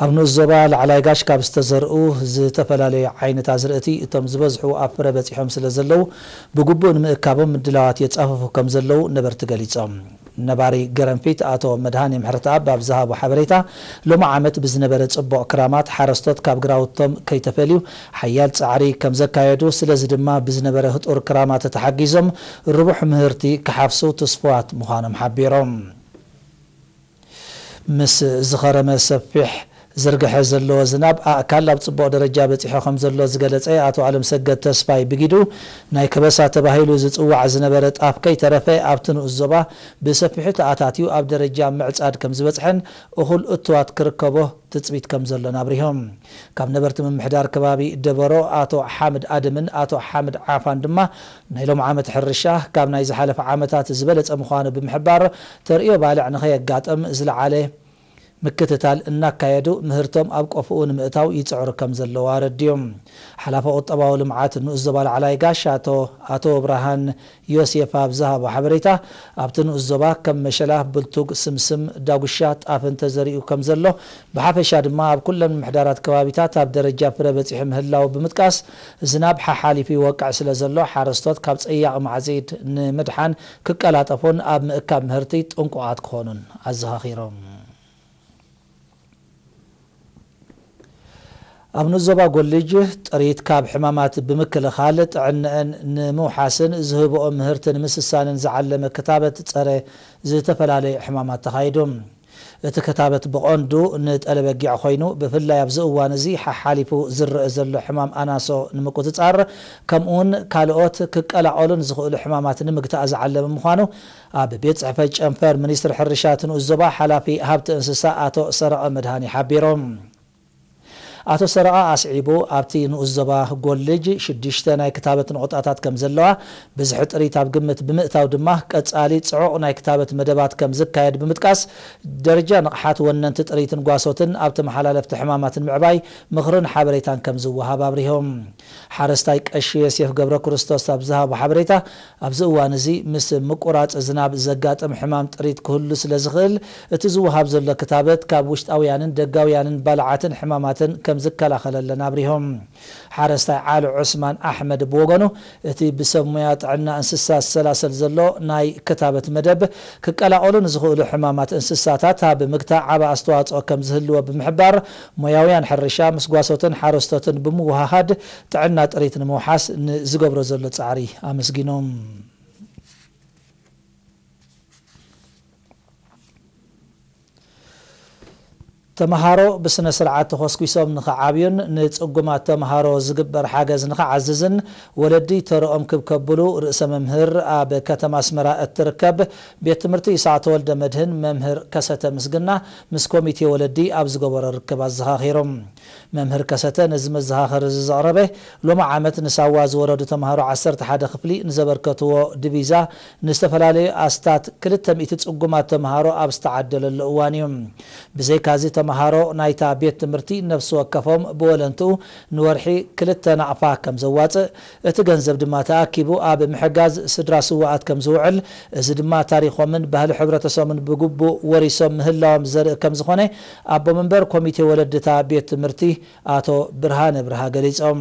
ኣብ ንኡስ ዞባ ላዕላይ ጋሽ ካብ ዝተዘርኡ ዝተፈላለዩ ዓይነት ኣዝርእቲ እቶም ዝበዝሑ ኣብ ፍረ በጺሖም ስለ ዘለዉ፣ ብግቡእ ንምእካቦም ምድላዋት የጻፍፉ ከም ዘለዉ ነበርቲ ገሊጾም። ነባሪ ገረንፊት ኣቶ መድሃኔ ምሕረተኣብ ኣብ ዝሃቦ ሓበሬታ፣ ሎሚ ዓመት ብዝነበረ ጽቡቕ ክራማት ሓረስቶት ካብ ግራውቶም ከይተፈልዩ ሓያል ጻዕሪ ከም ዘካየዱ፣ ስለዚ ድማ ብዝነበረ ህጡር ክራማት ተሓጊዞም ርቡሕ ምህርቲ ክሓፍሱ ትስፉዋት ምዃኖም ሓቢሮም። ምስ ዝኸረመ ሰፊሕ ዝርግሐ ዘለዎ ዝናብ ኣእካል ኣብ ጽቡቕ ደረጃ በጺሑ ከም ዘሎ ዝገለጸ ኣቶ ኣለምሰገድ ተስፋይ ብጊዱ፣ ናይ ከበሳ ተባሂሉ ዝጽዋዕ ዝነበረ ጣፍ ከይተረፈ ኣብቲ ንኡስ ዞባ ብሰፊሑ ተኣታትዩ ኣብ ደረጃ ምዕጻድ ከም ዝበጽሐን እኹል እትዋት ክርከቦ ትጽቢት ከም ዘሎን ኣብሪሆም። ካብ ነበርቲ ምምሕዳር ከባቢ ደበሮ ኣቶ ሓምድ ኣደምን ኣቶ ሓምድ ዓፋን ድማ ናይ ሎም ዓመት ሕርሻ ካብ ናይ ዝሓለፈ ዓመታት ዝበለጸ ምዃኑ ብምሕባር፣ ተርእዮ ባልዕ ንኸየጋጥም ዝለዓለ ምክትታል እናካየዱ ምህርቶም ኣብ ቆፎኡ ንምእታው ይጽዕሩ ከም ዘለዉ ኣረድዮም። ሓላፊ ቁጠባዊ ልምዓት ንኡስ ዞባ ላዕላይ ጋሽ ኣቶ ኣቶ ብርሃን ዮሴፍ ኣብ ዝሃቦ ሓበሬታ፣ ኣብቲ ንኡስ ዞባ ከም መሸላ፣ ብልቱግ፣ ስምስም፣ ዳጉሻ፣ ጣፍን ተዘሪኡ ከም ዘሎ፣ ብሓፈሻ ድማ ኣብ ኩለን ምምሕዳራት ከባቢታት ኣብ ደረጃ ፍረ በጺሑ ምህላው ብምጥቃስ፣ ዝናብ ሓሓሊፉ ይወቅዕ ስለ ዘሎ ሓረስቶት ካብ ጸያቒ ማዕጺድ ንምድሓን ክቀላጠፉን ኣብ ምእካብ ምህርቲ ጥንቁቓት ክኾኑን ኣዘኻኺሮም። ኣብ ንዞባ ጎልጅ ጥሪት ካብ ሕማማት ብምክልኻል ጥዕንአን ንምውሓስን ዝህብኦ ምህርቲ ንምስሳንን ዝዓለመ ክታበት ጸረ ዝተፈላለዩ ሕማማት ተኻይዱ። እቲ ክታበት ብቐንዱ ንጠለበጊዕ ኮይኑ፣ ብፍላይ ኣብዚ እዋን እዚ ሓሓሊፉ ዝረአ ዘሎ ሕማም ኣናሶ ንምቁጽጻር፣ ከምኡውን ካልኦት ክቀላቐሉ ንዝኽእሉ ሕማማት ንምግታእ ዝዓለመ ምዃኑ ኣብ ቤት ጽሕፈት ጨንፈር ሚኒስትሪ ሕርሻ እቲ ንኡስ ዞባ ሓላፊ ሃብቲ እንስሳ ኣቶ ሰረቐ መድሃኒ ሓቢሮም። ኣቶ ሰረቐ ኣስዒቡ፣ ኣብቲ ንኡስ ዞባ ጎልጅ ሽዱሽተ ናይ ክታበት ነቑጣታት ከም ዘለዋ፣ ብዝሒ ጥሪት ኣብ ግምት ብምእታው ድማ ቀጻሊ ጽዑቕ ናይ ክታበት መደባት ከም ዝካየድ ብምጥቃስ፣ ደረጃ ንቕሓት ወነንቲ ጥሪትን ጓሶትን ኣብ ተመሓላለፍቲ ሕማማት ንምዕባይ ምኽርን ሓበሬታን ከም ዝወሃብ ኣብሪሆም። ሓረስታይ ቀሺ ዮሴፍ ገብረ ክርስቶስ ኣብ ዝሃቦ ሓበሬታ፣ ኣብዚ እዋን እዚ ምስ ምቁራጽ ዝናብ ዘጋጥም ሕማም ጥሪት ክህሉ ስለ ዝኽእል፣ እቲ ዝወሃብ ዘሎ ክታበት ካብ ውሽጣውያንን ደጋውያንን ባልዓትን ሕማማትን ከም ዝከላኸለለን ኣብሪሆም። ሓረስታይ ዓሊ ዑስማን ኣሕመድ ብወገኑ፣ እቲ ብሰብ ሞያ ጥዕና እንስሳ ዝሰላሰል ዘሎ ናይ ክታበት መደብ፣ ክቀላቐሉ ንዝኽእሉ ሕማማት እንስሳታት ኣብ ምግታእ ዓቢ ኣስተዋጽኦ ከም ዝህልዎ ብምሕባር፣ ሞያውያን ሕርሻ ምስ ጓሶትን ሓረስቶትን ብምውሃሃድ ጥዕና ጥሪት ንምውሓስ ንዝገብሮ ዘሎ ጻዕሪ ኣመስጊኖም። ተመሃሮ ብስነ ስርዓት ተኾስኲሶም ንኽዓብዩን ንጽጉማት ተመሃሮ ዝግበር ሓገዝ ንኽዓዝዝን ወለዲ ተረኦም ክብ ከብሉ ርእሰ መምህር ኣብ ከተማ ኣስመራ እትርከብ ቤት ትምህርቲ ይስዓ ተወልደ መድህን መምህር ከሰተ ምስግና ምስ ኮሚቴ ወለዲ ኣብ ዝገበሮ ርክብ ኣዘኻኺሮም። መምህር ከሰተ ነዚ መዘኻኸሪ እዚ ዘቕረበ፣ ሎሚ ዓመት ንሳዋ ዝወረዱ ተምሃሮ ዓሰርተ ሓደ ክፍሊ ንዘበርከትዎ ድቪዛ ንዝተፈላለዩ ኣስታት ክልተ ሚእቲ ጽጉማት ተምሃሮ ኣብ ዝተዓደለሉ እዋን እዩ። ብዘይካዚ ተምሃሮ ናይታ ቤት ትምህርቲ ነፍሲ ወከፎም ብወለንትኡ ንወርሒ ክልተ ናቕፋ ከም ዘዋጽእ፣ እቲ ገንዘብ ድማ ተኣኪቡ ኣብ ምሕጋዝ ስድራ ስውኣት ከም ዝውዕል፣ እዚ ድማ ታሪኾምን ባህሊ ሕብረተሰቦምን ብግቡእ ወሪሶም ምህላዎም ዘርኢ ከም ዝኾነ ኣቦ መንበር ኮሚቴ ወለድታ ቤት ትምህርቲ ኣቶ ብርሃነ ብርሃ ገሊጾም።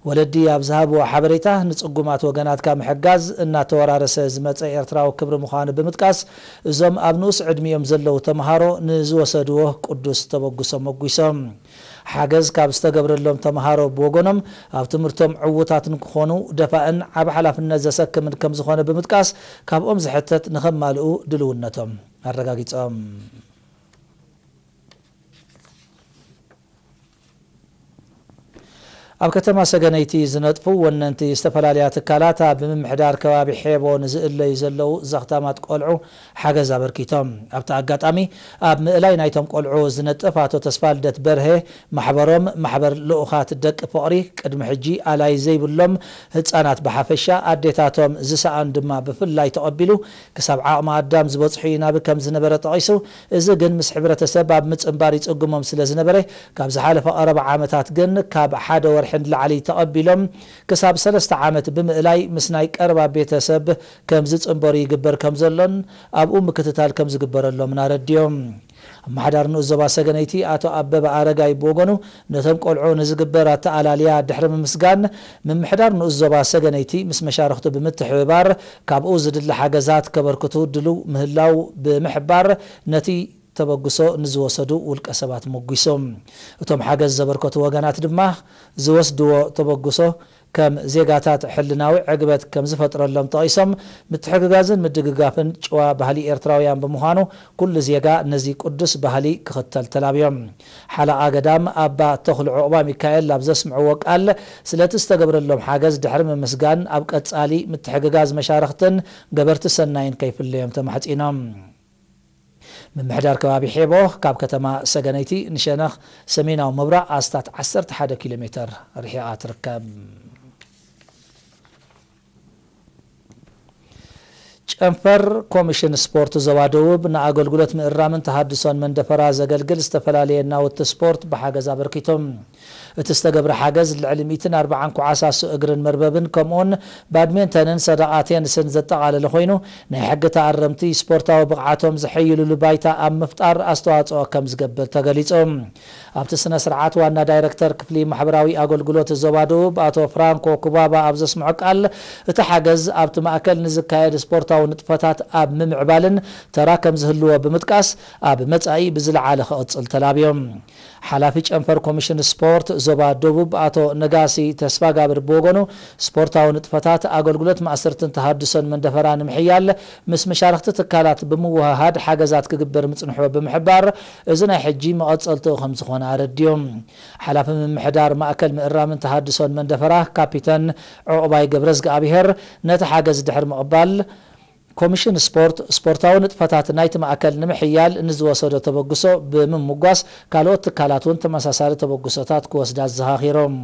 ወለዲ ኣብ ዝሃብዎ ሓበሬታ፣ ንጽጉማት ወገናትካ ምሕጋዝ እናተወራረሰ ዝመጸ ኤርትራዊ ክብሪ ምዃኑ ብምጥቃስ፣ እዞም ኣብ ንኡስ ዕድሚኦም ዘለዉ ተምሃሮ ንዝወሰድዎ ቅዱስ ተበግሶ መጒሶም። ሓገዝ ካብ ዝተገብረሎም ተምሃሮ ብወገኖም፣ ኣብ ትምህርቶም ዕዉታት ንክኾኑ ደፋእን ዓቢ ሓላፍነት ዘሰክምን ከም ዝኾነ ብምጥቃስ፣ ካብኦም ዝሕተት ንኸማልኡ ድልውነቶም ኣረጋጊጾም። ኣብ ከተማ ሰገነይቲ ዝነጥፉ ወነንቲ ዝተፈላለያ ትካላት ኣብ ምምሕዳር ከባቢ ሔቦ ንዝእለዩ ዘለዉ ዘኽታማት ቆልዑ ሓገዝ ኣበርኪቶም። ኣብቲ ኣጋጣሚ ኣብ ምእላይ ናይቶም ቆልዑ ዝነጥፍ ኣቶ ተስፋልደት በርሀ፣ ማሕበሮም ማሕበር ልኡኻት ደቂ ፍቕሪ ቅድሚ ሕጂ ኣላይ ዘይብሎም ህጻናት ብሓፈሻ ኣዴታቶም ዝሰኣኑ ድማ ብፍላይ ተቐቢሉ ክሳብ ዓቕሚ ኣዳም ዝበጽሑ ይናቢ ከም ዝነበረ ጠቒሱ፣ እዚ ግን ምስ ሕብረተሰብ ኣብ ምጽንባር ይጽግሞም ስለ ዝነበረ፣ ካብ ዝሓለፈ ቀረባ ዓመታት ግን ካብ ሓደ ወርሒ ንላዕሊ ተቐቢሎም ክሳብ ሰለስተ ዓመት ብምእላይ ምስ ናይ ቀረባ ቤተሰብ ከም ዝጽንበሩ ይግበር ከም ዘሎን ኣብኡ ምክትታል ከም ዝግበረሎምን ኣረዲዮም። ኣመሓዳር ንኡስ ዞባ ሰገነይቲ ኣቶ ኣበበ ኣረጋይ ብወገኑ፣ ነቶም ቆልዑ ንዝግበር ኣተኣላልያ ድሕሪ ምምስጋን፣ ምምሕዳር ንኡስ ዞባ ሰገነይቲ ምስ መሻርኽቱ ብምትሕብባር ካብኡ ዝድለ ሓገዛት ከበርክቱ ድሉው ምህላው ብምሕባር፣ ነቲ ተበግሶ ንዝወሰዱ ውልቀ ሰባት ሞጒሶም። እቶም ሓገዝ ዘበርከቱ ወገናት ድማ ዝወስድዎ ተበግሶ ከም ዜጋታት ሕልናዊ ዕግበት ከም ዝፈጥረሎም ጠቒሶም፣ ምትሕግጋዝን ምድግጋፍን ጭዋ ባህሊ ኤርትራውያን ብምዃኑ፣ ኩሉ ዜጋ ነዚ ቅዱስ ባህሊ ክኽተል ተላብዮም። ሓለቓ ገዳም ኣባ ተኽሉ ዑቕባ ሚካኤል ኣብ ዘስምዕዎ ቃል፣ ስለቲ ዝተገብረሎም ሓገዝ ድሕሪ ምምስጋን፣ ኣብ ቀጻሊ ምትሕግጋዝ መሻርኽትን ገበርቲ ሰናይን ከይፍለዮም ተማሕጺኖም። ምምሕዳር ከባቢ ሔቦ ካብ ከተማ ሰገነይቲ ንሸነኽ ሰሜናዊ ምብራቕ ኣስታት ዓሰርተ ሓደ ኪሎ ሜተር ርሒቓ ትርከብ። ጨንፈር ኮሚሽን ስፖርት ዞባ ደቡብ ንኣገልግሎት ምእራምን ተሃድሶን መንደፈራ ዘገልግል ዝተፈላለየ ናውቲ ስፖርት ብሓገዝ ኣበርኪቶም። እቲ ዝተገብረ ሓገዝ ልዕሊ ሚእትን ኣርባዓን ኮዓሳሱ እግርን መርበብን ከምኡውን ባድሜንተንን ሰደቓ ቴንስን ዘጠቓለለ ኮይኑ፣ ናይ ሕጊ ተኣረምቲ ስፖርታዊ ብቕዓቶም ዘሐይልሉ ባይታ ኣብ ምፍጣር ኣስተዋፅኦ ከም ዝገብር ተገሊጹ። ኣብቲ ስነ ስርዓት ዋና ዳይረክተር ክፍሊ ማሕበራዊ ኣገልግሎት ዞባ ደቡብ ኣቶ ፍራንኮ ኩባባ ኣብ ዘስምዖ ቃል፣ እቲ ሓገዝ ኣብቲ ማእከል ንዝካየድ ስፖርታዊ ንጥፈታት ኣብ ምምዕባልን ተራ ከም ዝህልዎ ብምጥቃስ፣ ኣብ መጻኢ ብዝለዓለ ክቕጽል ተላብዮም። ሓላፊ ጨንፈር ኮሚሽን ስፖርት ዞባ ደቡብ ኣቶ ነጋሲ ተስፋጋብር ብወገኑ፣ ስፖርታዊ ንጥፈታት ኣገልግሎት ማእሰርትን ተሃድሶን መንደፈራ ንምሕያል ምስ መሻርኽቲ ትካላት ብምውህሃድ ሓገዛት ክግበር ምጽንሑ ብምሕባር፣ እዚ ናይ ሕጂ መቐጸልትኡ ከም ዝኾነ ኣረዲዮም። ሓላፊ ምምሕዳር ማእከል ምእራምን ተሃድሶን መንደፈራ ካፒተን ዑቕባይ ገብረዝግኣብሄር፣ ነቲ ሓገዝ ድሕሪ ምቕባል፣ ኮሚሽን ስፖርት፣ ስፖርታዊ ንጥፈታት ናይቲ ማእከል ንምሕያል ንዝወሰዶ ተበግሶ ብምምጓስ፣ ካልኦት ትካላት እውን ተመሳሳሊ ተበግሶታት ክወስዳ ኣዘኻኺሮም።